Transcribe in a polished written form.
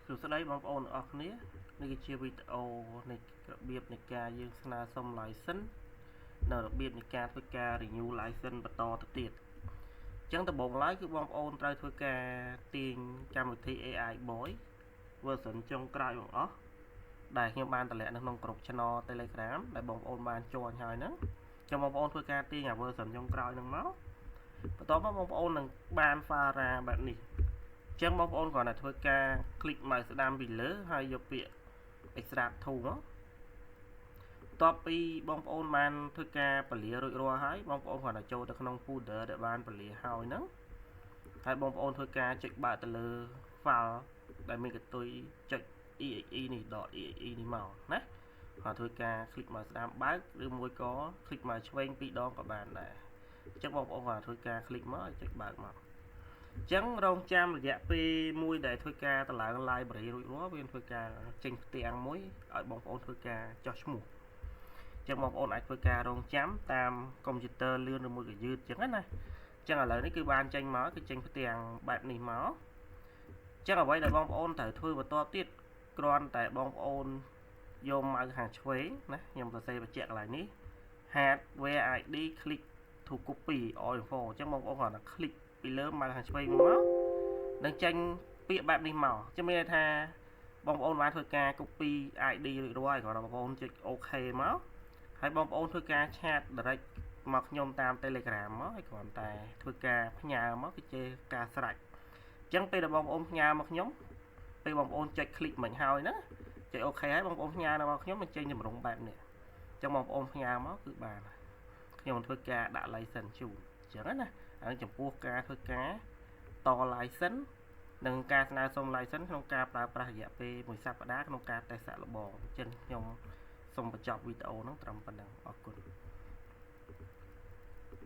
សួស្តីបងប្អូនទាំងអស់គ្នានេះគឺជាវីដេអូនៃរបៀបនៃការយើងស្នើសុំ license នៅរបៀបនៃការធ្វើការ renew license បន្តទៅទៀតអញ្ចឹងដំបូងឡើយគឺបងប្អូនត្រូវធ្វើការទាញកម្មវិធី AI Boy version ចុងក្រោយបង្អស់ដែលខ្ញុំបានតម្លាក់នៅក្នុងក្រុម channel Telegram ដែលបងប្អូនបាន join ហើយហ្នឹងចាំបងប្អូនធ្វើការទាញអា version ចុងក្រោយហ្នឹងមកបន្ទាប់មកបងប្អូននឹងបាន file RAR បែបនេះអញ្ចឹងបងប្អូនគ្រាន់តែធ្វើការ click mouse ស្ដាំពីលើហើយយកពាក្យ extract to មកបន្ទាប់ពីបងប្អូនបានធ្វើការពលារួចរាល់ហើយបងប្អូនគ្រាន់តែចូលទៅក្នុង folder ដែលបានពលាហើយហ្នឹងហើយបងប្អូនធ្វើការចុចបើកទៅលើ file ដែលមានកតុយចុច exe នេះ .exe នេះមកណាហើយធ្វើការ click មកស្ដាំបើកឬមួយក៏ click មកឆ្វេងពីរដងក៏បានដែរអញ្ចឹងបងប្អូនគាត់ធ្វើការ click មកចុចបើកមកអញ្ចឹងរងចាំរយៈពេលមួយដែលធ្វើការតម្លើង library រួចរាល់វាធ្វើការចេញផ្ទាំងមួយឲ្យបងប្អូនធ្វើការចោះឈ្មោះអញ្ចឹងបងប្អូនអាចធ្វើការរងចាំតាមកុំព្យូទ័រលឿនឬមួយក៏យឺតអញ្ចឹងណាអញ្ចឹងឥឡូវនេះគឺបានចេញមកគឺចេញផ្ទាំងបែបនេះមកអញ្ចឹងអ្វីដែលបងប្អូនត្រូវធ្វើបន្តទៀតគ្រាន់តែបងប្អូនយក mouse ខាងឆ្វេងណាខ្ញុំសរសេរបញ្ជាក់កន្លែងនេះ hardware ID click to copy all info អញ្ចឹងបងប្អូនគ្រាន់តែ click ពីលើ mouse ខាងឆ្វេងមកនឹងចេញពាក្យបែបនេះមកអញ្ចឹងមានន័យថាបងប្អូនបានធ្វើការ copy ID រួចរាល់ហើយគ្រាន់តែបងប្អូនចុច OK មកហើយបងប្អូនធ្វើការ chat direct មកខ្ញុំតាម Telegram មកហើយគ្រាន់តែធ្វើការផ្ញើមកគឺជាការស្រេចអញ្ចឹងពេលដែលបងប្អូនផ្ញើមកខ្ញុំពេលបងប្អូនចុច click មិញហើយណាចុច OK ហើយបងប្អូនផ្ញើមកខ្ញុំมันចេញទម្រង់បែបនេះអញ្ចឹងបងប្អូនផ្ញើមកគឺបានខ្ញុំធ្វើការដាក់ license ជូនអញ្ចឹងណាហើយចំពោះការធ្វើការត license និងការស្នើសុំ license ក្នុងការប្រើប្រាស់រយៈពេលមួយសប្តាហ៍ក្នុងការតេស្តសាកល្បងអញ្ចឹងខ្ញុំសូមបញ្ចប់វីដេអូហ្នឹងត្រឹមប៉ុណ្ណឹងអរគុណ។